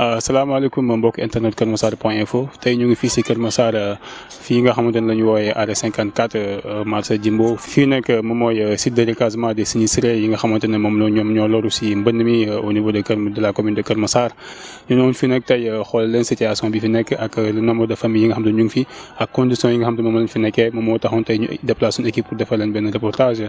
asalaamaaleykum mbokk internet Kër Massar point info tey ñu ngi fii si Kër Massar fii nga xamante ne la ñu wooyee arrêt 54 marché Jimbo fii nag moom mooy site de recasement des sinistrés yi nga xamante ne moom la ñoom ñoo loru si mbënn mi au niveau de la commune de Kër Massar. ñu ñëwoon fii nag tey xool leen situation bi fi nekk ak le nombre de familles yi nga xam ne ñu ngi fi ak conditions yi nga xam ne moom lañ fi nekkee moom moo taxoon tey ñu déplacé une équipe pour defal leen benn reportage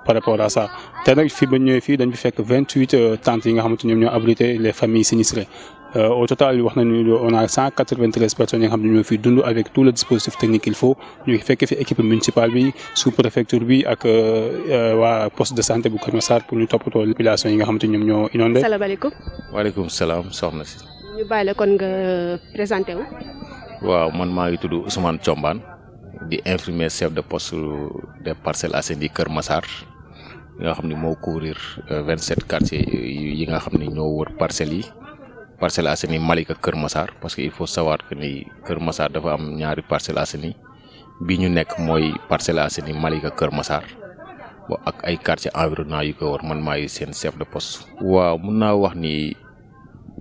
par rapport à ça. te nag fii ba ñëwee fii dañ fi fekk 28 tentes yi nga xamante ñoom ñoo abrité les familles sinistrées. Au total wax nañu on a 193 personnes yi nga xam ne ñoo fi dund avec tout le dispositif technique qu'il faut ñu fekk fi équipe municipale bi sous préfecture bi ak waa poste de santé bu Kër Massar pour ñu toppatoo population yi nga xam te ñoom ñoo inondé. salaamaaleykum. waaleykum salaam soxna si. ñu bàyyi la kon nga présenté wu. waaw man maa ngi tudd Ousmane Thiombane di infirmier chef de poste des Parcelles Assainies Kër Massar nga xam ne moo couvrir 27 quartiers yi nga xam ne ñoo wër parcelles yi. Parcelles Assainies Malika Kër Massar parce que il faut savoir que ni Kër Massar dafa am ñaari Parcelles Assainies bi ñu nekk mooy Parcelles Assainies Malika Kër Massar bo ak ay quartiers environnants yu ko war man maay seen chef de poste. waaw mun naa wax ni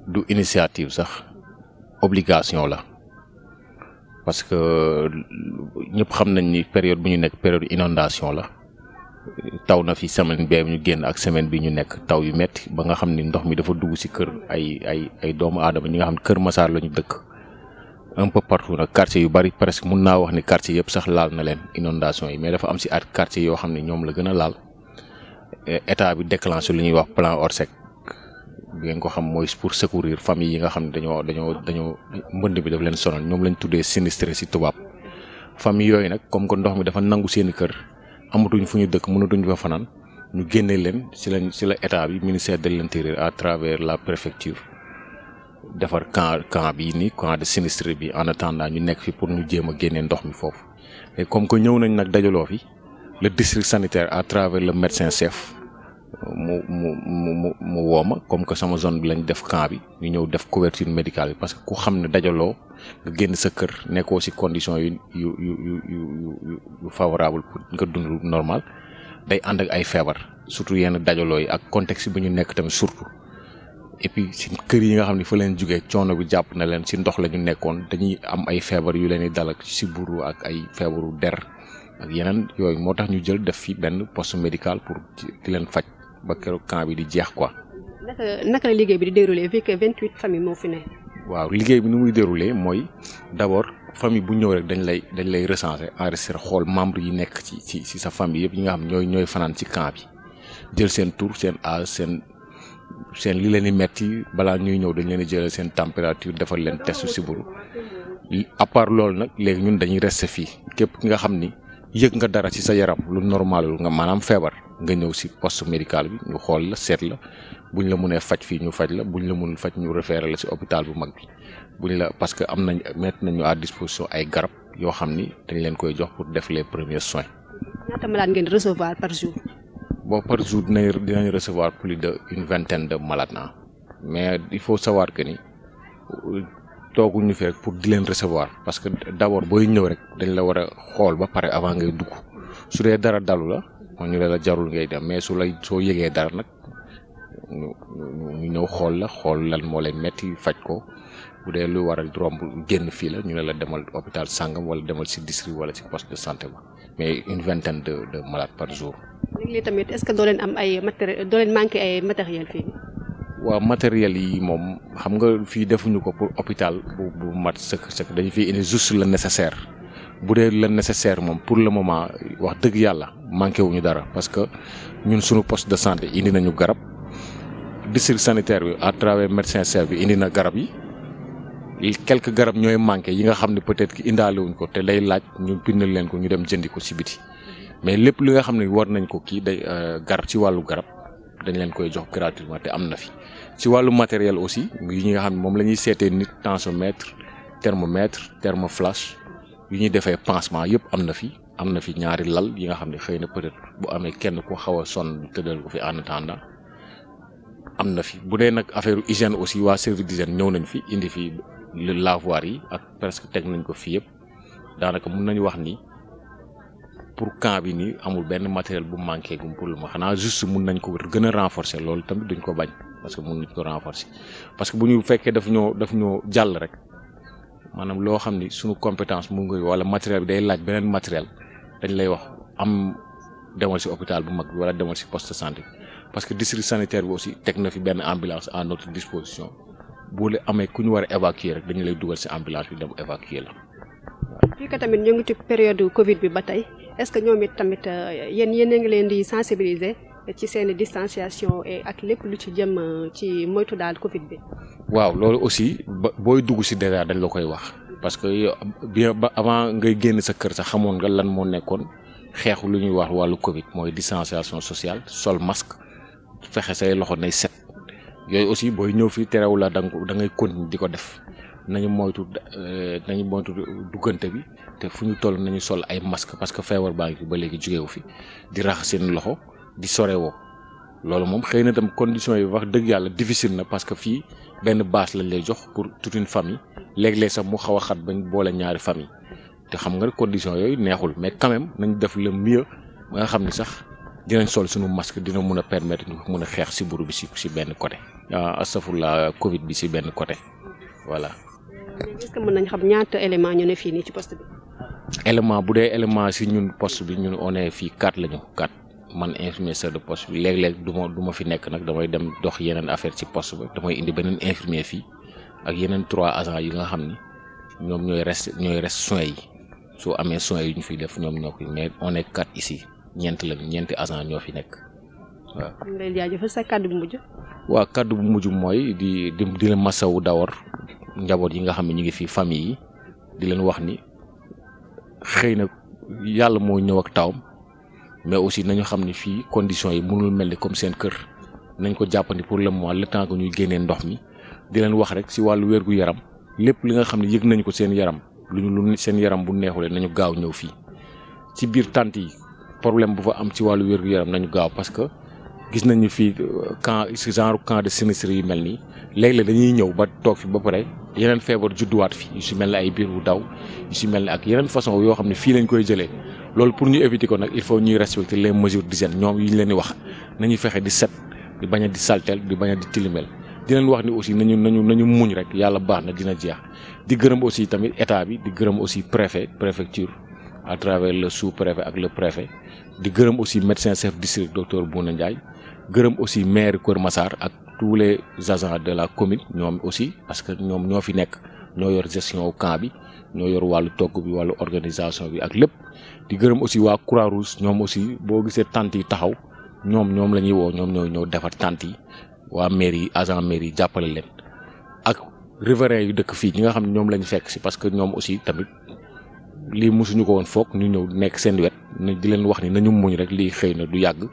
du initiative sax obligation la parce que ñëpp xam nañ ni période bu ñu nekk période inondation la. taw na fi semaine bee ñu génn ak semaine bi ñu nekk taw yu metti ba nga xam ni ndox mi dafa dugg ci kër ay doomu aadama ñi nga xam ne Kër Massar la ñu dëkk un peu partout nag quartier yu bari presque mun naa wax ni quartier yëpp sax laal na leen inondation yi mais dafa am ci at quartier yoo xam ne ñoom la gën a laal état bi déclenché lu ñuy wax plan Orsec bi ngeen ko xam mooy pour secourir famille yi nga xam ne dañoo mbënd bi daf leen sonal ñoom lañ tuddee sinistré ci tubaab famille yooyu nag comme que ndox mi dafa nangu seeni kër. amatuñ fu ñu dëkk mënatuñ fa fanaan ñu génne leen ci la état bi ministère de l'intérieur à travers la préfecture defar camp bi nii camp de sinistré bi en attendant ñu nekk fi pour ñu jéem a génne ndox mi foofu. et comme que ñëw nañ nag dajaloo fi le district sanitaire à travers le médecin chef mu wooma comme que sama zone bi lañ def camp bi ñu ñëw def couverture médicale bi parce que ku xam ne dajaloo nga génn sa kër nekkoo ci condition yu favorable pour nga dund normal day ànd ak ay feebar surtout yenn dajaloo yi ak contexte bi ñu nekk tamit surtout et puis ci kër yi nga xam ne fa leen jógee coono bi jàpp na leen ci ndox la ñu nekkoon dañuy am ay feebar yu leen di dal ak ci buru ak ay feebaru der ak yeneen yooyu moo tax ñu jël def fi benn poste médical pour di leen faj ba keroog camp bi di jeex quoi. naka la liggéey bi di déroulé vu que 28 familles moo fi ne. waaw liggéey bi ni muy déroulé mooy d'abord famille bu ñëw rek dañ lay recenser enregistrer xool membre yi nekk ci sa famille yëpp yi nga xam ñooy fanaan ci camp bi jël seen tur seen âge seen li leen di metti balaa ñuy ñëw dañ leen di jëlee seen température defal leen test sibiru à part loolu nag léegi ñun dañuy rester fii képp ki nga xam ni yëg nga dara ci sa yaram lu normalul nga maanaam feebar nga ñëw ci poste médical bi ñu xool la seet la buñ la mënee faj fii ñu faj la buñ la mënul faj ñu référé la ci hôpital bu mag bi parce que am nañ mettre nañu à disposition ay garab yoo xam ni dañ leen koy jox pour def les premiers soins. ñaata malade ngeen recevoir par jour. bon par jour dinañ recevoir plus d'une vingtaine de malades na mais il faut savoir que ni tooguñu fi rek pour di leen recevoir parce que d'abord booy ñëw rek dañ la war a xool ba pare avant ngay dugg su dee dara dalu la ñu la jarul ngay dem mais soo yëgee dara nag ñu ñëw xool lan moo lay metti faj ko bu dee lu war a romb génn fii la ñu ne la demal hôpital sangam wala demal ci district wala ci poste de santé ba mais une vingtaine de malades par jour. léegi tamit est-ce que doo leen am ay matériel doo leen manqué ay matériel fii. waaw matériel yi moom xam nga fii defuñu ko pour hôpital bu mat sëkk dañu fiy indi juste le nécessaire bu dee le nécessaire moom pour le moment wax dëgg yàlla manqué wuñu dara parce que ñun suñu poste de santé indi nañu garab district sanitaire bi à travers médecin chef bi indi na garab yi quelques garab ñooy manqué yi nga xam ne peut-être que indaale wuñ ko te day laaj ñu bindal leen ko ñu dem jëndi ko ci biti mais lépp li nga xam ne war nañ ko kii day garab ci wàllu garab dañ leen koy jox gratuitement te am na fi ci wàllu matériel aussi yi nga xam ne moom la ñuy seetee nit tensiomètre thermomètre thermoflash yu ñuy defee pansement yëpp am na fi ñaari lal yi nga xam ne xëy na peut-être bu amee kenn ku xaw a sonn tëddal ko fi en attendant am na fi bu dee nag affaire hygiène aussi waa service d'hygiène ñëw nañ fi indi fi le lavoir yi ak presque teg nañ ko fi yëpp daanaka mun nañu wax ni pour camp bi nii amul benn matériel bu manqué gum pour le moment xanaa juste mun nañ ko gën a renforcer loolu tamit duñ ko bañ parce que mun nañ ko renforcer parce que bu ñu fekkee daf ñoo jàll rek maanaam loo xam ni suñu compétence mu ngi wala matériel bi day laaj beneen matériel dañ lay wax am demal si hôpital bu mag bi wala demal si poste de santé parce que district sanitaire bi aussi teg na fi benn ambulance à notre disposition boo leen amee ku ñu war a évacuer rek dañu lay dugal si ambulance bi dem évacuer la. fii que tamit ñu ngi ci période Covid bi ba tey est-ce que ñoom it tamit yéen a ngi leen di sensibiliser ci seen distanciation et ak lépp lu ci jëm ci moytu daal Covid bi. waaw loolu aussi booy dugg si déjà dañ la koy wax parce que bien ba avant ngay génn sa kër sax xamoon nga lan moo nekkoon xeexu lu ñuy wax wàllu Covid mooy distanciation sociale sol masque fexe say loxo nay set yooyu aussi booy ñëw fii terew la da ngay continuer di ko def. nañu moytu duggante bi te fu ñu toll nañu sol ay masque parce que feebar baa ngi fi ba léegi jógewu fi di rax seen loxo di sorewoo loolu moom xëy na tam conditions yi wax dëgg yàlla difficile na parce que fii benn bâche lañ lay jox pour toute une famille léeg-léeg sax mu xaw a xat bañ boole ñaari famille te xam nga conditions yooyu neexul mais quand même nañ def le mieux ba nga xam ni sax dinañ sol suñu masque dina mun a permettre ñu mun a xeex si buru bi si benn côté astafurlah Covid bi si benn côté voilà. est-ce que mën nañ xam ñaata élément ñu ne fii nii ci poste bi. élément bu dee élément si ñun poste bi ñun on est fii 4 lañu 4 man infirmier chef de poste bi léeg-léeg du ma fi nekk nag damay dem dox yeneen affaire ci poste bi damay indi beneen infirmier fii ak yeneen 3 agents yi nga xam ni ñoom ñooy reste soins yi soo amee soins yi ñu fiy def ñoom ñoo koy mais on est 4 ici ñeenti agents ñoo fi nekk waaw. ñu lay jaajëfal sa kàddu bu mujj. waaw kàddu bu mujj mooy di la masawu d'abord njaboot yi nga xam ne ñu ngi fi famille yi di leen wax ni xëy na yàlla moo ñëw ak tawam mais aussi nañu xam ni fii conditions yi mënul mel ni comme seen kër nañ ko jàppandi pour le moment le temps que ñuy génnee ndox mi di leen wax rek si wàllu wérgu yaram lépp li nga xam ne yëg nañ ko seen yaram lu seen yaram bu neexulee nañu gaaw ñëw fii ci biir tànt yi problème bu fa am ci wàllu wérgu yaram nañu gaaw parce que gis nañu fii camp de sinistre yu mel nii léeg-léeg dañuy ñëw ba toog fi ba pare yeneen feebar judduwaat fi yu si mel ne ay biir bu daw yu si mel ne ak yeneen façon yoo xam ne fii lañ koy jëlee loolu pour ñu éviter ko nag il faut ñuy respecter les mesures d'hygiène ñoom yi ñu leen di wax nañuy fexe di set di bañ a di saltel di bañ a di tilimel di leen wax ni aussi nañu muñ rek yàlla baax na dina jeex di gërëm aussi tamit état bi di gërëm aussi préfecture à travers le sous-préfet ak le préfet di gërëm aussi médecin chef district docteur Bouna Ndiaye gërëm aussi maire Kër Massar ak tous les agents de la commune ñoom aussi parce que ñoom ñoo fi nekk ñoo yor gestion au camp bi ñoo yor wàllu togg bi wàllu organisation bi ak lépp di gërëm aussi waa Croix-Rouge ñoom aussi boo gisee tente yi taxaw ñoom la ñuy woo ñoom ñoo ñëw defar tente yi waa mairie yi agent mairie yi jàppale leen ak riverains yu dëkk fii ñi nga xam ne ñoom lañu fekk si parce que ñoom aussi tamit lii mosuñu ko woon foog ñu ñëw nekk seen wet di leen wax ni nañu muñ rek lii xëy na du yàgg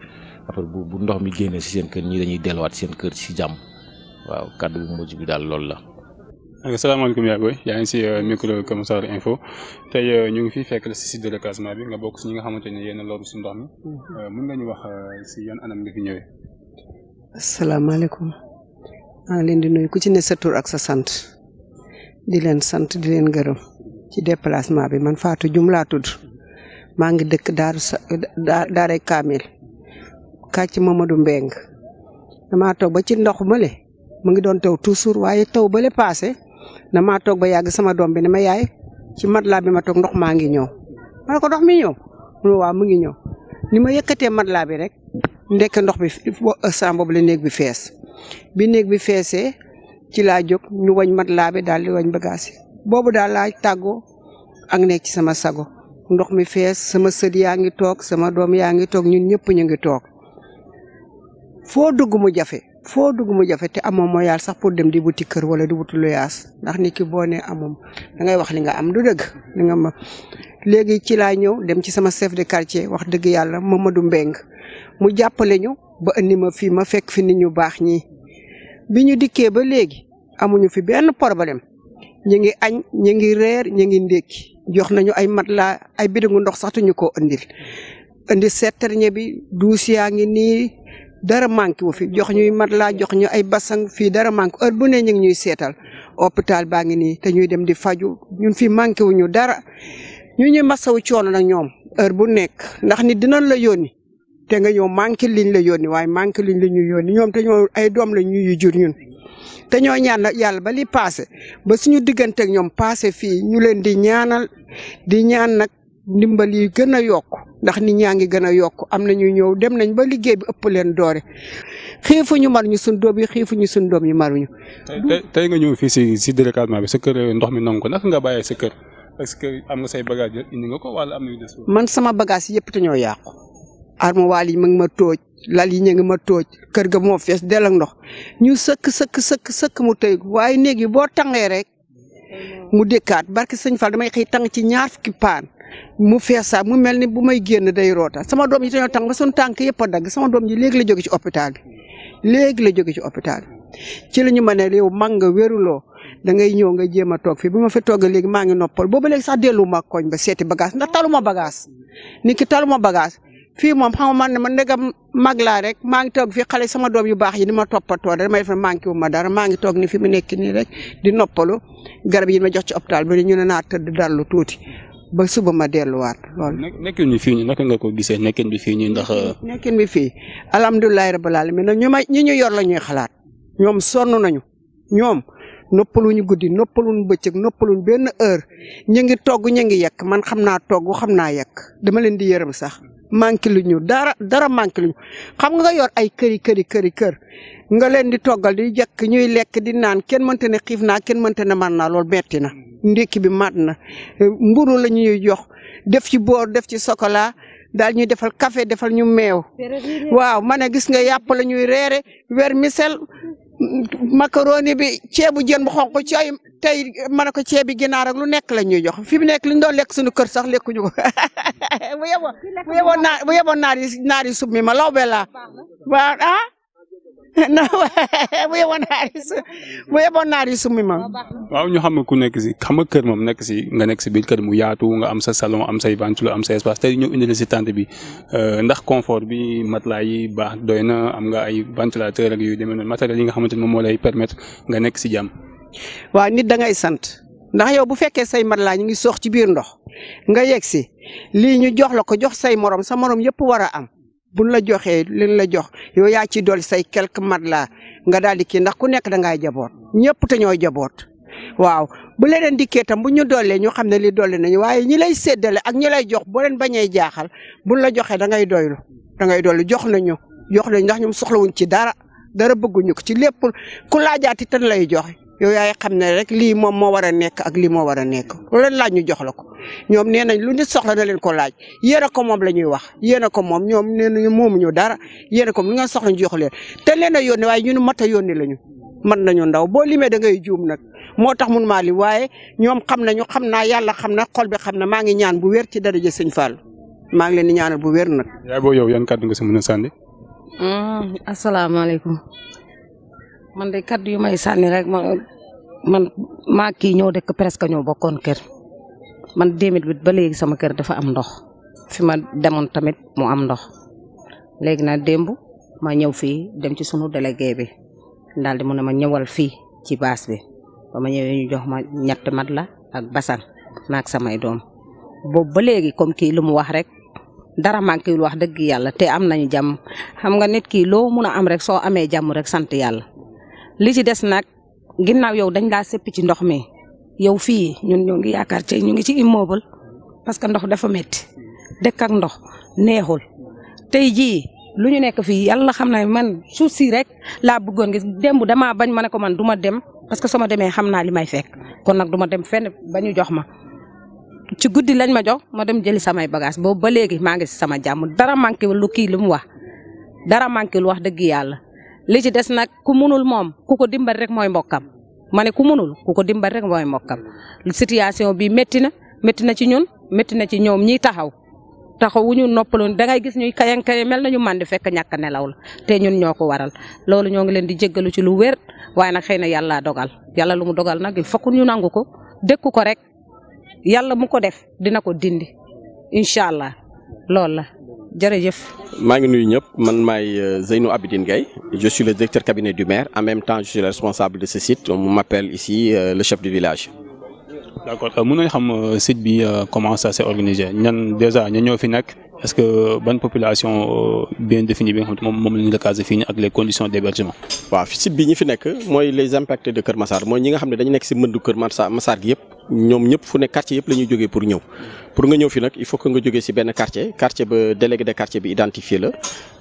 après bu ndox mi génnee si seen kër ñii dañuy delluwaat seen kër si jàmm waaw kàddu bu mujj bi daal loolu la. asalaamaaleykum yaa booy yaa ngi si micro Kër Massar Info tey ñu ngi fi fekk la si site de recasement bi nga bokk si ñi nga xamante ne yéen a loru si ndox mi mën nga ñu wax si yan anam nga fi ñëwee. asalaamaaleykum maa ngi leen di nuyu ku ci ne sa tur ak sa sant di leen sant di leen gërëm ci déplacement bi man Fatou Dioum laa tudd maa ngi dëkk Daaray Kamil kàcc Mamadou Mbeng damaa toog ba ci ndox male mu ngi doon taw toujours waaye taw bale passé damaa toog ba yàgg sama doom bi ne ma yaay ci matelas bi ma toog ndox maa ngi ñëw ma ne ko ndox mi ñëw mu ne waaw mu ngi ñëw ni ma yëkkatee matelas bi rek ndekk ndox bi saa boobu la néeg bi fees bi néeg bi feesee ci laa jóg ñu wañ matelas bi daal di wañ bagage boobu daal laa tàggoo ak nekk ci sama sago ndox mi fees sama sët yaa ngi toog sama doom yaa ngi toog ñun ñëpp ñu ngi toog foo dugg mu jafe te amoo moo yàlla sax pour dem di wuti kër wala di wuti luyaas ndax nit ki boo nee amoom da ngay wax li nga am du dëgg li nga ma léegi ci laa ñëw dem ci sama chef de quartier wax dëgg yàlla Mamadou Mbeng mu jàppale ñu ba indi ma fii ma fekk fi nit ñu baax ñii bi ñu dikkee ba léegi amuñu fi benn problème ñu ngi añ ñu ngi reer ñu ngi ndékki jox nañu ay matelas ay bidongu ndox sax ñu ko indi setterñe bi duus yaa ngi nii dara manqué wu fi jox ñuy matelas jox ñu ay basang fii dara manqué heure bu ne ñu ngi ñuy seetal hôpital baa ngi nii te ñuy dem di faju ñun fii manqué wu ñu dara ñu ñuy masawu coono nag ñoom heure bu nekk ndax nit dinañ la yónni te nga ñëw manqué liñ la yónni waaye manqué liñ la ñuy yónni ñoom te ñoo ay doom la ñuy jur ñun te ñoo ñaan yàlla ba li passé ba suñu diggante ak ñoom passé fii ñu leen di ñaanal di ñaan nag ndimbal yi gën a yokk ndax nit ñaa ngi gën a yokk am na ñuy ñëw dem nañ ba liggéey bi ëpp leen doore xiifuñu maruñu suñ doom yi xiifuñu suñ doom yi maruñu. tey nga ñëw fii si dérecasement bi sa kër ndox mi nangu ko naka nga bàyyee sa kër est-ce que am nga say bagage indi nga ko wala am na yu des. man sama bagage yëpp te ñoo yàqu armoire yi mu ngi ma tooj lal yi ñu ngi ma tooj kër ga moo fees del ak ndox ñu sëkk mu tëy waaye néeg yi boo tangee rek mu dëkkaat barke sëñ Fall damay xëy tang ci 2 fukki paan mu fees saa mu mel ni bu may génn day roota sama doom yi dañoo tàng ba suñu tànk yëpp a dagg sama doom ji léegi la jóge ci hôpital bi ci la ñu ma ne yow mag nga wéruloo da ngay ñëw nga jéem a toog fii bi ma fi toog léegi maa ngi noppal boobu léegi sax delluwuma koñ ba seeti bagage ndax taluma bagage nit ki taluma bagage fii moom xam nga man ndegam mag laa rek maa ngi toog fii xale sama doom yu baax yi ni ma toppatoo damay def manqué wu ma dara maa ngi toog ni fi mu nekk nii rek di noppalu garab yi ma jox ci hôpital bi ñu ne naa tëdd dallu tuuti ba suba ma delluwaat loolu. nekkin bi fii nii naka nga ko gisee nekkin bi fii nii ndax. nekkin bi fii alhamdulilah rabbil alamin nag ñi ñu yor la ñuy xalaat ñoom sonn nañu ñoom noppaluñu guddi noppaluñu bëccëg noppaluñu benn heure ñu ngi togg ñu ngi yekk man xam naa togg xam naa yekk dama leen di yërëm sax. manqué lu ñu dara manqué lu ñu xam nga yor ay kër nga leen di toggal di jekk ñuy lekk di naan kenn mënta ne xiif naa kenn mënta ne man naa loolu metti na ndékki bi mat na mburu la ñuy jox def ci boor def ci chocolat daal ñuy defal café defal ñu meew waaw ma ne gis nga yàpp la ñuy reere vermicelle macaroni bi ceebu jën bu xonq cooy tey ma ne ko ceebi ginaar ak lu nekk la ñuy jox fi mu nekk li ñu doon lekk suñu kër sax lekkuñu ko bu yeboon naar yi sub mi ma law be laa waaw bu yeboon naar yi sub mi ma waaw ñu xam ku nekk si xam nga kër moom nga nekk si biir kër mu yaatu nga am sa salon am say ventilo am sa espace tey ñu indi la si tente bi ndax confort bi matelas yi baax doy na am nga ay ventilateur ak yu demee noonu matériel yi nga xamante ne moom moo lay permettre nga nekk si jàmm. waaw nit da ngay sant ndax yow bu fekkee say matelas ñu ngi soox ci biir ndox nga yegg si lii ñu jox la ko jox say morom sa morom yëpp war a am buñ la joxee liñ la jox yow yaa ci dolli say quelques matelas nga daal di kii ndax ku nekk da ngay jaboot ñëpp te ñooy jaboot waaw bu leneen dikkee tam bu ñu dollee ñu xam ne li dolli nañu waaye ñi lay séddale ak ñi lay jox boo leen bañee jaaxal buñ la joxee da ngay doylu jox nañu ndax ñoom soxlawuñ ci dara bëgguñu ko ci lépp ku laajaati tan lay joxe yow yaay xam ne rek lii moom moo war a nekk ak lii moo war a nekk lu leen laaj ñu jox la ko ñoom nee nañ lu nit soxla na leen ko laaj yéen a ko moom la ñuy wax yéen a ko moom ñoom nee nañu moomuñu dara yéen a ko lu ngeen soxla ñu jox leen te leen a yónni waaye ñun mat a yónni lañu mën nañu ndaw boo limee da ngay juum nag moo tax mun maa lim waaye ñoom xam naa yàlla xam na xol bi xam na maa ngi ñaan bu wér ci daraja sëñ Fall maa ngi leen di ñaanal bu wér nag. yaay boo yow yan kàddu nga si mën a sànni. asalaamaaleykum man de kàddu yu may sànni rek man maa kii ñoo dëkk presque ñoo bokkoon kër man 2008 ba léegi sama kër dafa am ndox fi ma demoon tamit mu am ndox léegi nag démb ma ñëw fii dem ci sunu délégué bi daal di mu ne ma ñëwal fii ci baas bi ba ma ñëwee ñu jox ma 3 matelas ak basan maak samay doom boobu ba léegi comme kii lu mu wax rek dara manqué wul wax dëgg yàlla te am nañu jàmm xam nga nit kii loo mun a am rek soo amee jàmm rek sant yàlla li ci des nag ginnaaw yow dañ laa seppi ci ndox mi yow fii ñun ñoo ngi yaakaar ci ñu ngi ci immeuble parce que ndox dafa métti dëkk ak ndox neexul tey jii lu ñu nekk fii yàlla xam na man suuf si rek laa bëggoon gis démb damaa bañ ma ne ko man du ma dem parce que sama demee xam naa li may fekk kon nag du ma dem fenn ba ñu jox ma ci guddi lañ ma jox ma dem jëli samay bagage boobu ba léegi maa ngi si sama jàmm dara manqué wul lu kii lu mu wax dara manqué wul wax dëgg yàlla li ci des nag ku munul moom ku ko dimbal rek mooy mbokkam ma ne ku munul ku ko dimbal rek mooy mbokkam situation bi métti na ci ñun métti na ci ñoom ñiy taxawuñu noppaloon dangay gis ñuy kayang mel nañu màndi fekk ñàkk nelaw la te ñun ñoo ko waral loolu ñoo ngi leen di jéggalu ci lu wér waaye nag xëy na yàlla dogal yàlla lu mu dogal nag il faut que ñu nangu ko dékku ko rek yàlla mu ko def dina ko dindi incha allah loolu la jërëjëf. maa ngi nuyu ñëpp man maay Zeynou Abidine Gaye je suis le directeur cabinet du maire en même temps je suis le responsable de ce site on m'appelle ici le chef du village. d'accord mën nañu xam site bi comment ça s'est organisé ñan déjà ñan ñoo fi nekk est-ce que bonne population bien définie bi nga xam ne moom la ñu recasé fii ak les conditions d'hébergement. waaw site bi ñi fi nekk mooy les impactés de Kër Massar mooy ñi nga xam ne dañu nekk si mbëndu Kër Massar gi yëpp ñoom ñëpp fu ne quartier yëpp la ñuy jógee pour ñëw pour nga ñëw fi nag il faut que nga jógee si benn quartier ba délégué de quartier bi identifié la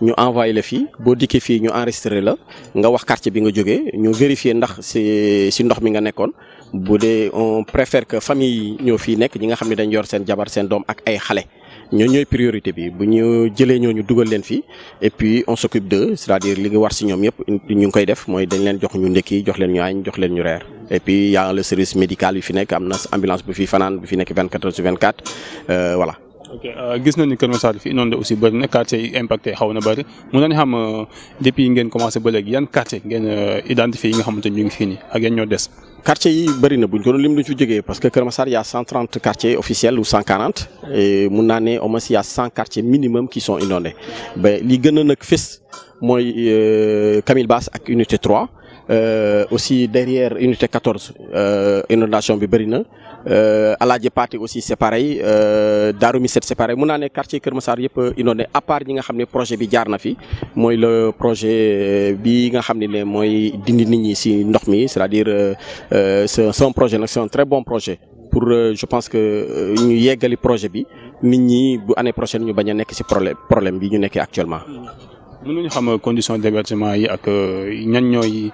ñu envoyé la fii boo dikkee fii ñu enregistré la nga wax quartier bi nga jógee ñu vérifier ndax si ndox mi nga nekkoon bu dee on préfère que famille ñoo fii nekk ñi nga xam ne dañ yor seen jabar seen doom ak ay xale ñooy priorité bi bu ñu jëlee ñooñu dugal leen fii et puis on s'occupe d'eux c'est-à-dire li nga war si ñoom yëpp ñu ngi koy def mooy dañ leen jox ñu ndekki jox leen ñu añ jox leen ñu reer et puis y a le service médical bi fi nekk am na ambulance bu fi fanaan bu fi nekk 24h/24 voilà. ok gis nañu Kër Massar fi inondé aussi bëri na quartier yi impacté xaw na bëri mun nañu xam depuis ngeen commencé ba léegi yan quartier ngeen identifié yi nga xamante ni ñu ngi fii nii ak yan ñoo des. quartier yi bëri na buñ ko doon lim duñ fi jógee parce que Kër Massar y a 130 quartiers officiels ou 140 et mun naa ne au moins y a 100 quartiers minimum qui sont inondés ba li gën a nag fës mooy Camille Basse ak unité 3 aussi derrière unité 14 inondation bi bëri na Aladji Paté aussi c'est pareil Darou Misset c'est pareil mun naa ne quartier Kër Massar yëpp inondé à part ñi nga xam ne projet bi jaar na fi mooy le projet bi nga xam ne mooy dindi nit ñi si ndox mi c'est-à-dire c'est un projet nag c'est un très bon projet pour je pense que ñu yeggali projet bi nit ñi bu année prochaine ñu bañ a nekk si problème bi ñu nekkee actuellement. mën nañu xam conditions d'hébergement yi ak ñan ñooy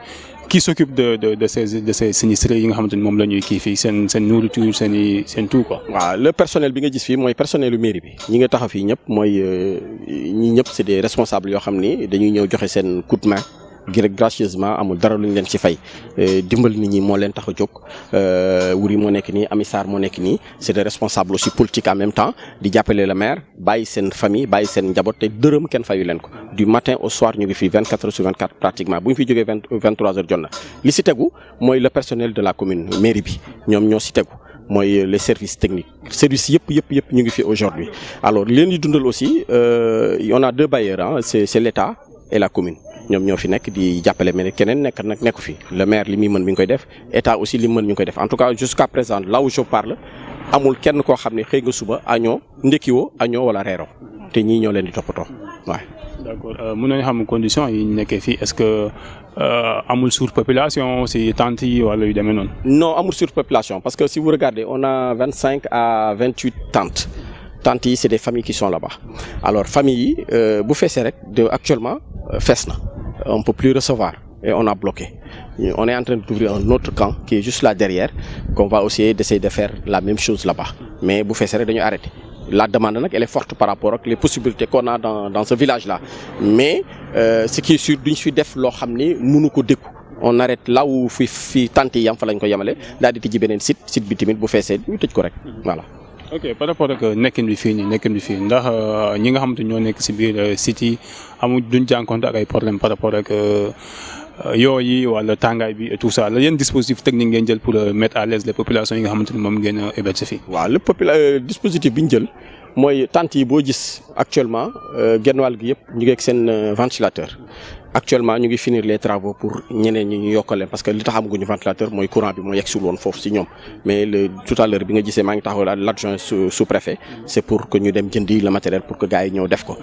qui s'occupe de ces sinistrés yi nga xamante ni moom la ñuy kii fii seen nourriture seen tout quoi. waaw le personnel bi nga gis fii mooy personnelu mairie bi ñi nga taxaw fii ñëpp mooy ñi ñëpp c'est des responsables yoo xam ni dañuy ñëw joxe seen coup de main gracieusement amul dara luñ leen ci fay dimbal nit ñi moo leen tax a jóg Wuri moo nekk nii Ami Sarr moo nekk nii c'est des responsables aussi politiques en même temps di jàppale le maire bàyyi seen famille bàyyi seen njaboot te dërëm kenn fayu leen ko du matin au soir ñu ngi fi 24h/24 pratiquement bu ñu fi jógee 23h jot na li si tegu mooy le personnel de la commune mairie bi ñoom ñoo si tegu mooy les services techniques services yëpp ñu ngi fi aujourd'hui alors leen di dundal aussi on a deux bailleurs hein c'est l'État et la commune ñoom ñoo fi nekk di jàppale mais keneen nekku fi le maire li muy mën mi ngi koy def état aussi li mu mën mi ngi koy def en tout cas jusqu'à présent là où je parle amul kenn koo xam ne xëy nga suba añoo ndekkiwoo añoo wala reeroo te ñii ñoo leen di toppatoo waaw. d'accord mën nañu xam conditions yi ñu nekkee fii est-ce que amul surpopulation si tentes yi wala yu demee noonu. non amul surpopulation parce que si vous regardez on a 25 à 28 tentes. Tentes yi c'est des familles qui sont là-bas alors famille yi bu feesee rek actuellement fees na on peut plus recevoir et on a bloqué on est en train d'ouvrir un autre camp qui est juste là derrière qu'on va aussi essayer de faire la même chose là-bas mais bu feesee rek dañu arrêté la demande nag elle est forte par rapport ak les possibilités qu'on a dans ce village là mais ce qui est sûr duñ fi def loo xam ni mënu ko dékku on arrête là où fi tentes yi yam fa lañ ko yemale daal di tijji beneen site bi tamit bu feesee ñu tëj ko rek voilà. ok par rapport ak nekkin bi fii ndax ñi nga xamante ñoo nekk ci biir site yi duñ jànkonte ak ay problème par rapport ak yooyu wala tàngaay bi et tout ça la yenn dispositif technique ngeen jël pour mettre à l'aise les populations yi nga xamante ni moom ngeen héberger fii. waaw le dispositif bi ñu jël mooy tentes yi boo gis actuellement genn wàll gi yëpp ñu ngi ak seen ventilateur. Actuellement ñu ngi finir les travaux pour ñeneen ñi ñu yokkal leen parce que li tax amaguñu ventilateur mooy courant bi moo yegg si woon foofu si ñoom mais tout à l'heure bi nga gisee maa ngi taxaw l'adjoint sous-préfet c'est pour que ñu dem jëndi le matériel pour que gars yi ñëw def ko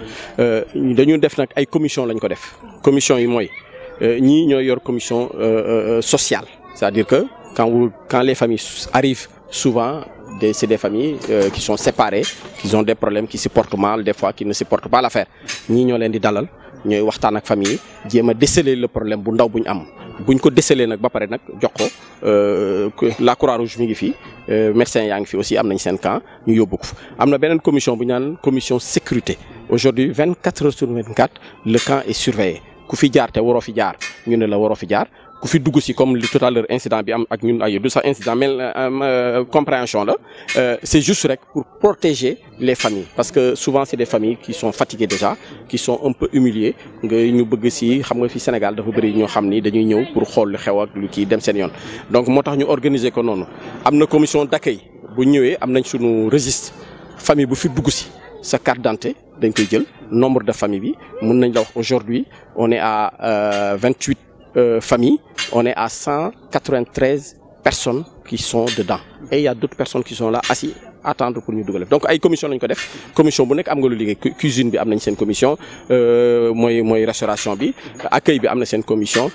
dañu def nag ay commission lañ ko def commission yi mooy ñii ñooy yor commission sociale c'est-à-dire que quand les familles arrivent souvent c'est des familles qui sont séparées qui ont des problèmes qui supportent mal des fois qui ne supportent pas l'affaire ñii ñoo leen di dalal ñooy waxtaan ak famille yi jéem a déceler le problème bu ndaw bu ñu am buñ ko déceler nag ba pare nag jox ko la Croix-Rouge mi ngi fi médecins yaa ngi fi aussi am nañ seen camp ñu yóbbu ko fa. am na beneen commission bu ñu naan commission sécurité aujourd'hui 24h/24 le camp est surveillé ku fi jaar te waroo fi jaar ñu ne la waroo fi jaar. ku fi dugg si comme tout à l'heure incident bi am ak ñun ay du sax incident mais compréhension la c'est juste rek pour protéger les familles parce que souvent c'est des familles qui sont fatiguées déjà qui sont un peu humiliées nga ñu bëgg si xam nga fi Sénégal dafa bëri ñoo xam ni dañuy ñëw pour xool lu xew ak lu kii dem seen yoon donc moo tax ñu organiser ko noonu am na commission d'accueil bu ñëwee am nañ sunu registre famille bu fi dugg si sa carte d'identité dañ koy jël nombre de famille bi mën nañ la wax aujourd'hui on est à 28 familles, on est à 193 personnes qui sont dedans et il y a d'autres personnes qui sont là assis attendre pour ñu dugal donc ay commission lañ ko def commission bu nekk am nga lu liggéey cuisine bi am nañ seen commission mooy restauration bi accueil bi am na seen commission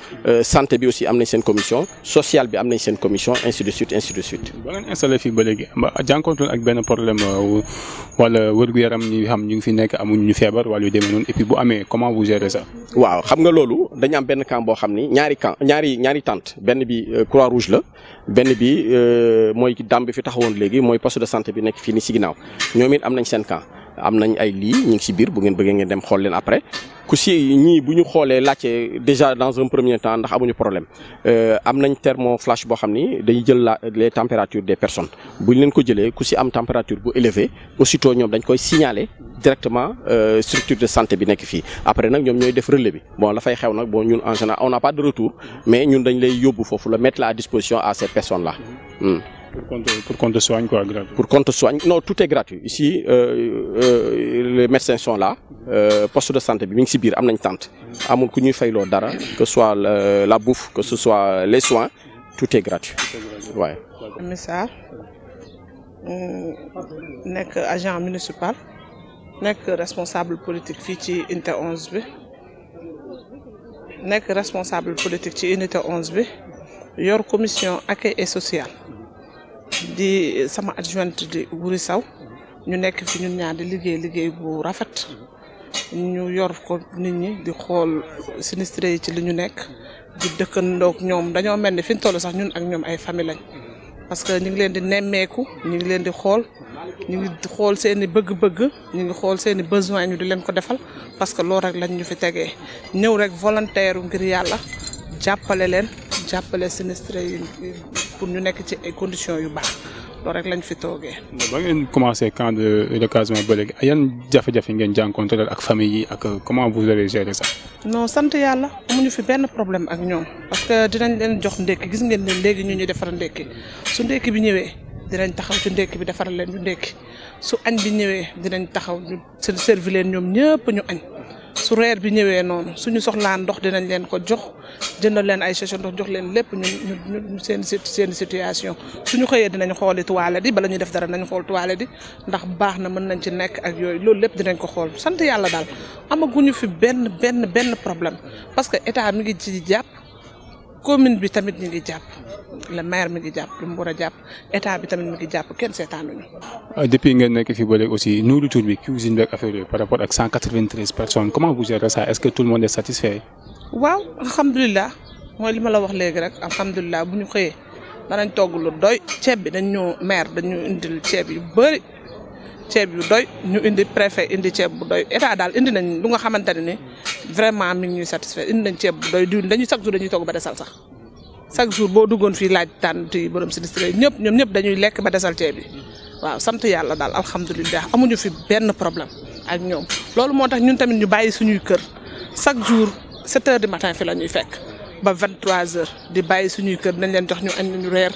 santé bi aussi am nañ seen commission sociale bi am nañ seen commission ainsi de suite ainsi de suite. ba ngeen installé fii ba léegi jànkuwanteel ak benn problème wala wér-gu-yaram ñi xam ñu ngi fi nekk amuñu ñu feebar wala yu demee noonu et puis bu amee comment vous gérez ça. waaw xam nga loolu dañu am benn camp boo xam ni ñaari tente benn bi croix rouge la benn bi mooy dam bi fi taxawoon léegi mooy poste de santé bi nekk fii ni si ginnaaw ñoom it am nañ seen camp am nañ ay lii ñu ngi si biir bu ngeen bëggee ngeen dem xool leen après ku si ñii bu ñu xoolee laajte déjà dans un premier temps ndax amuñu problème am nañ thermoflash boo xam ni dañuy jël les températures des personnes bu ñu leen ko jëlee ku si am température bu élevée aussitôt ñoom dañ koy signaler directement structure de santé bi nekk fii après nag ñoom ñooy def relais bi bon la fay xew nag bon ñun en général on n'a pas de retour mais ñun dañ lay yóbbu foofu la mettre la à disposition à ces personnes là. Pour qu'on te soigne quoi, gratuit. Pour qu'on te soigne, non, tout est gratuit. Ici, les médecins sont là, poste de santé, bi ci biir am nañ tente. Amul ku ñuy fayloo dara, que ce soit la bouffe, que ce soit les soins, tout est gratuit. Ouais. Messar nekk agent municipal, nekk responsable politique fii ci unité 11 bi. Nekk responsable politique ci unité 11 bi, yor commission accueil et social. Di sama adjointe di Wuri Saw ñu nekk fi ñun ñaar di liggéey bu rafet ñu yor ko nit ñi di xool sinistré yi ci li ñu nekk di dëkkandoog ñoom dañoo mel ni fi ñu toll sax ñun ak ñoom ay famille lañ parce que ñu ngi leen di nemmeeku ñu ngi leen di xool ñu ngi xool seen i bëgg-bëgg ñu ngi xool seen i besoin ñu di leen ko defal parce que loolu rek lañ ñu fi tegee ñëw rek volontaire ngir yàlla jàppale leen jàppale sinistré yi pour ñu nekk ci ay conditions yu baax loolu rek lañ fi toogee. ba ngeen commencé camp de recasement ba léegi yan jafe-jafe ngeen jànkuwanteel ak famille yi ak comment vous avez géré ça. non sant yàlla amuñu fi benn problème ak ñoom parce que dinañ leen jox ndékki gis ngeen ne léegi ñu ñuy defar ndékki su ndékki bi ñëwee dinañ taxaw ci ndékki bi defaral leen ñu ndékki su añ bi ñëwee dinañ taxaw ñu servi leen ñoom ñëpp ñu añ. su reer bi ñëwee noonu suñu soxlaa ndox dinañ leen ko jox jëndal leen ay sachet ndox jox leen lépp ñu seen situation suñu xëyee dinañ xooli toilette yi bala ñuy def dara nañ xool toilette yi ndax baax na mën nañ ci nekk ak yooyu loolu lépp dinañ ko xool sant yàlla daal amaguñu fi benn problème parce que état mi ngi ci jàpp commune bi tamit ñu ngi jàpp le maire mi ngi jàpp lu mu war a jàpp état bi tamit mi ngi jàpp kenn seetaanuñu. Depuis ngeen nekk fii ba léegi aussi nourriture bi cuisine bi ak affaire yooyu par rapport ak 193 personnes comment vous gérez ça est-ce que tout le monde est satisfait. waaw alhamdulilah mooy li ma la wax léegi rek alhamdulilah bu ñu xëyee danañ togg lu doy ceeb bi dañu maire dañu indil ceeb yu bëri ceeb yu doy ñu indi préfet indi ceeb bu doy état daal indi nañ lu nga xamante ne ni vraiment mi ngi ñuy satisfait indi nañ ceeb bu doy diwlin dañuy chaque jour dañuy togg ba desal sax. chaque jour boo duggoon fii laaj tànn ti borom sinistré ñoom ñëpp dañuy lekk ba desal ceeb bi waaw sant yàlla daal alhamdulilah amuñu fi benn problème ak ñoom loolu moo tax ñun tamit ñu bàyyi suñuy kër chaque jour 7 heures du matin fi la ñuy fekk ba 23 heures di bàyyi suñuy kër dañ leen jox ñu añ ñu reer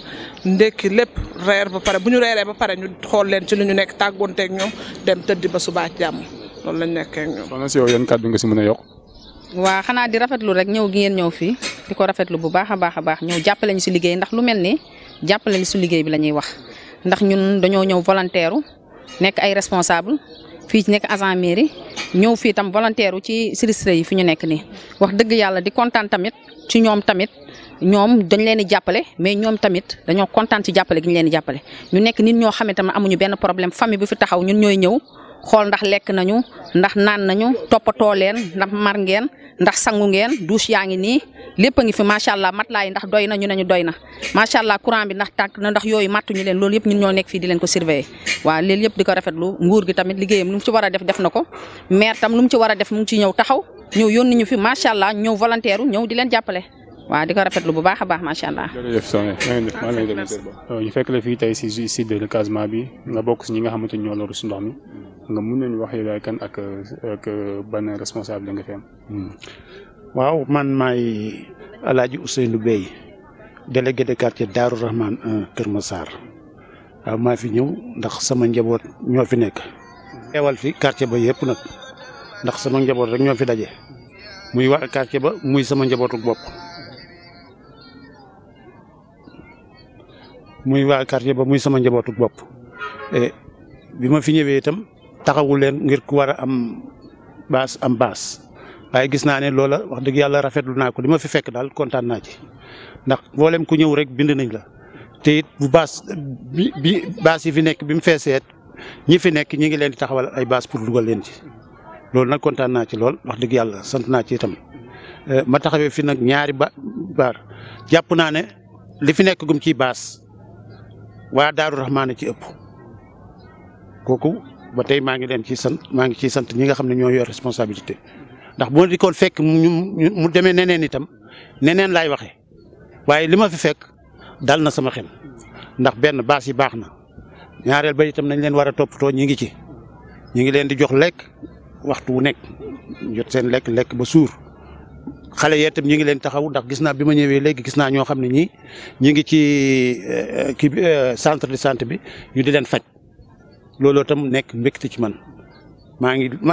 ndekki lépp reer ba pare bu ñu reeree ba pare ñu xool leen ci lu ñu nekk tàggoonteeg ñoom dem tëddi ba subaa jàmm loolu lañ nekkee ak ñoom. soxna si yow yan kàddu nga si mën a yokk. waa xanaa di rafetlu rek ñëw gi ngeen ñëw fii di ko rafetlu bu baax a baax ñëw jàppale ñu si liggéey ndax lu mel ni jàppale ñu si liggéey bi la ñuy wax ndax ñun dañoo ñëw volontaire nekk ay responsable fii nekk agent mairie ñëw fii tam volontaire ci sinistré yi fi ñu nekk nii wax dëgg yàlla di kontaan tamit ci ñoom tamit ñoom dañ leen di jàppale mais ñoom tamit dañoo kontaan ci jàppale gi ñu leen di jàppale ñu nekk nit ñoo xamante ne amuñu benn problème famille bu fi taxaw ñun ñooy ñëw xool ndax lekk nañu ndax naan nañu toppatoo leen ndax mar ngeen ndax sangu ngeen douche yaa ngi nii lépp a ngi fi macha allah matelas yi ndax doy na ñu ne ñu doy na macha allah courant bi ndax tàkk na ndax yooyu mattuñu leen loolu yëpp ñun ñoo nekk fii di leen ko surveiller waaw léegi yëpp di ko rafetlu nguur gi tamit liggéeyam lu mu ci war a def na ko maire tam lu mu ci war a def mu ngi ci ñëw taxaw ñëw yónni ñu fi macha allah ñëw volontaire ñëw di leen jàppale waaw di ko rafetlu bu baax a baax macha allah. jërëjëf soxna ñu fekk la fii tey si site de recasement bi nga bokk si ñi nga xamante ni ñoo loru si ndox mi nga mun nañu wax yow kan ak ban responsable nga fi am. waaw man maay El Hadj Ousseynou Bey délégué de quartier Darou Rahman 1 Kër Massar waaw maa fi ñëw ndax sama njaboot ñoo fi nekk. teewal fi quartier ba yëpp nag ndax sama njaboot rek ñoo fi daje muy waa quartier ba muy sama njabootu bopp. muy waa quartier ba muy sama njabootu bopp bi ma fi ñëwee itam taxawul leen ngir ku war a am baas waaye gis naa ne loola wax dëgg yàlla rafetlu naa ko li ma fi fekk daal kontaan naa ci ndax mboolem ku ñëw rek bind nañ la te it bu baas yi fi nekk bi mu feeseet ñi fi nekk ñi ngi leen di taxawal ay baas pour dugal leen ci loolu nag kontaan naa ci lool wax dëgg yàlla sant naa ci itam ma taxawee fi nag ñaari baar jàpp naa ne li fi nekk gum ciy baas waa Daaru Rahmaan ci ëpp kooku ba tey maa ngi leen ciy sant ñi nga xam ne ñoo yor responsabilité ndax boo di ko fekk mu demee neneen itam neneen laay waxee waaye li ma fi fekk dal na sama xel ndax benn baas yi baax na ñaareel ba itam nañ leen war a toppatoo ñi ngi leen di jox lekk waxtu wu nekk jot seen lekk ba suur xale yee itam ñi ngi leen taxaw ndax gis naa bi ma ñëwee léegi gis naa ñoo xam ne ñi ngi ci centre de santé bi ñu di leen faj looloo tam nekk mbégte ci man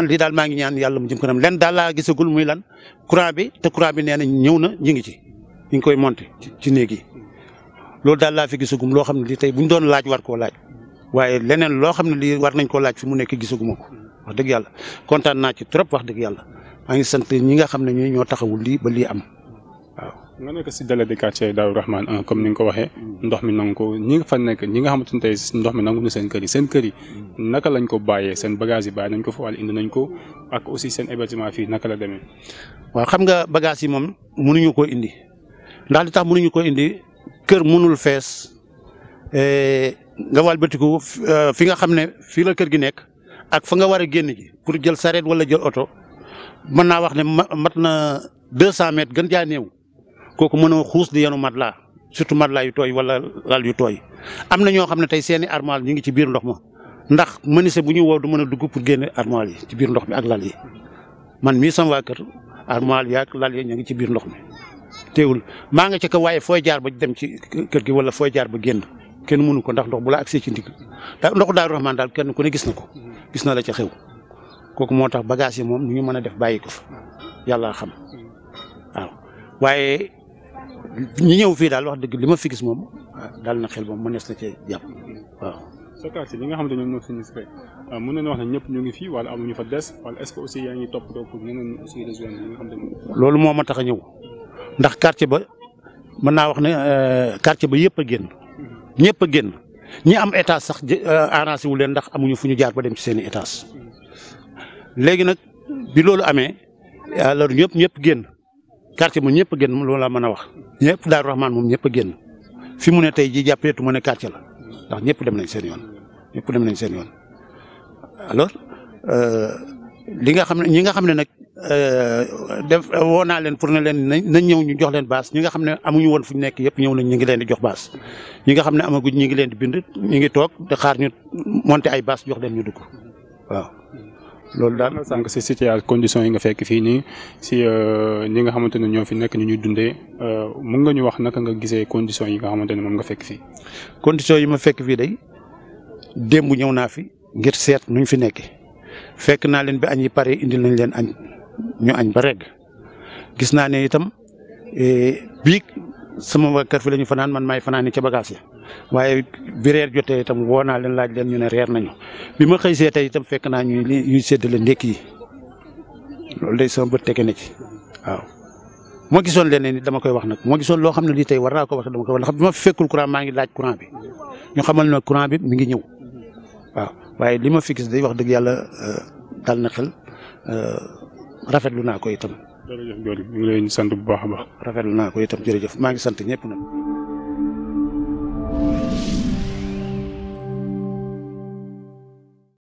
lii daal maa ngi ñaan yàlla mu jëm kanam len daal laa gisagul muy lan courant bi nee na ñëw na ñu ngi koy monter ci néeg yi loolu daal laa fi gisagum loo xam ne lii tey bu ñu doon laaj war koo laaj waaye leneen loo xam ne lii war nañ koo laaj fi mu nekk gisaguma ko wax dëgg yàlla kontaan naa ci trop wax dëgg yàlla maa ngi sant ñi nga xam ne ñoo taxawul lii ba lii am waaw. nga nekk si délégué de quartier Daaru Rahmaan 1 comme ni nga ko waxee ndox mi nangu ko ñi nga fa nekk ñi nga xamante ne tey ndox mi nangu na seen kër yi naka lañ ko bàyyee seen bagage yi bàyyi nañ ko fa wala indi nañ ko ak aussi seen hébergement fii naka la demee. waaw xam nga bagage yi moom mënuñu koo indi ndax li tax mënuñu koo indi kër mënul fees nga walbatiku fi nga xam ne fii la kër gi nekk ak fa nga war a génn ji pour jël sareet wala jël oto mën naa wax ne mat na 200 mètres gën jaa néew kooku mën a xuus di yenu matelas surtout matelas yu tooy wala lal yu tooy am na ñoo xam ne tey seeni armoire ñu ngi ci biir ndox ma ndax menuisier bu ñu woo du mën a dugg pour génne armoire yi ci biir ndox mi ak lal yi man mii sama waa kër armoire yi ak lal yi ñu ngi ci biir ndox mi teewul maa nga ci ko waaye fooy jaar ba dem ci kër gi wala fooy jaar ba génn kenn mënu ko ndax ndox bu la agsee ci ndig ndoxu Daaru Rahmaan daal kenn ku ne gis na ko gis na la ca xew kooku moo tax bagage yi moom ñu mën a def bàyyi ko fa yàlla xam waaw waaye ñi ñëw fii daal wax dëgg li ma fi gis moom daal na xel moom mënees na cee jàpp waaw. sa quartier ñi nga xamante ñoom ñoo sinistré mën nañu wax ne ñëpp ñu ngi fii wala amuñu fa des wala est-ce que aussi yaa ngi toppatoo pour ñeneen aussi rejoindre ñi nga xam ne. loolu moo ma tax a ñëw ndax quartier ba mën naa wax ne quartier ba yëpp a génn ñëpp a génn ñi am étage sax arrangé wu leen ndax amuñu fu ñu jaar ba dem ci seen i étage léegi nag bi loolu amee alors ñëpp génn quartier moom ñëpp a génn loolu laa mën a wax ñëpp Daaru Rahmaan moom ñëpp a génn fi mu ne tey jii jàppeetu ma ne quartier la ndax ñëpp dem nañ seen yoon alors li nga xam ne ñi nga xam ne nag woo naa leen pour ne leen nañ ñëw ñu jox leen baas ñi nga xam ne amuñu woon fu ñu nekk yëpp ñëw nañ ñu ngi leen di jox baas ñi nga xam ne amaguñ ñu ngi leen di bind ñu ngi toog di xaar ñu monter ay baas jox leen ñu dugg waaw. loolu daal sànq si situation conditions yi nga fekk fii nii si ñi nga xamante ne ñoo fi nekk ni ñuy dundee mun nga ñu wax naka nga gisee conditions yi nga xamante ne moom nga fekk fii. conditions yi ma fekk fii day démb ñëw naa fi ngir seet nuñ fi nekkee fekk naa leen bi añ yi pare indil nañ leen añ ñu añ ba regg gis naa ne itam biig sama waa kër fi la ñu fanaan man maay fanaan ca bagage yi waaye bi reer jotee itam woo naa leen laaj leen ñu ne reer nañu bi ma xëy see tey itam fekk naa ñuy séddale ndékki yi loolu day sama bët tege na ci waaw. moo gisoon leneen ni dama koy wax nag moo gisoon loo xam ne lii tey war naa ko wax dama koy wax ndax bi ma fi fekkul courant maa ngi laaj courant bi ñu xamal ne courant bi mi ngi ñëw waaw waaye li ma fi gis day wax dëgg yàlla dal na xel rafetlu naa ko itam. jërëjëf Diori ñu ngi leen sant bu baax a baax. rafetlu naa ko itam jërëjëf maa ngi sant ñëpp nag.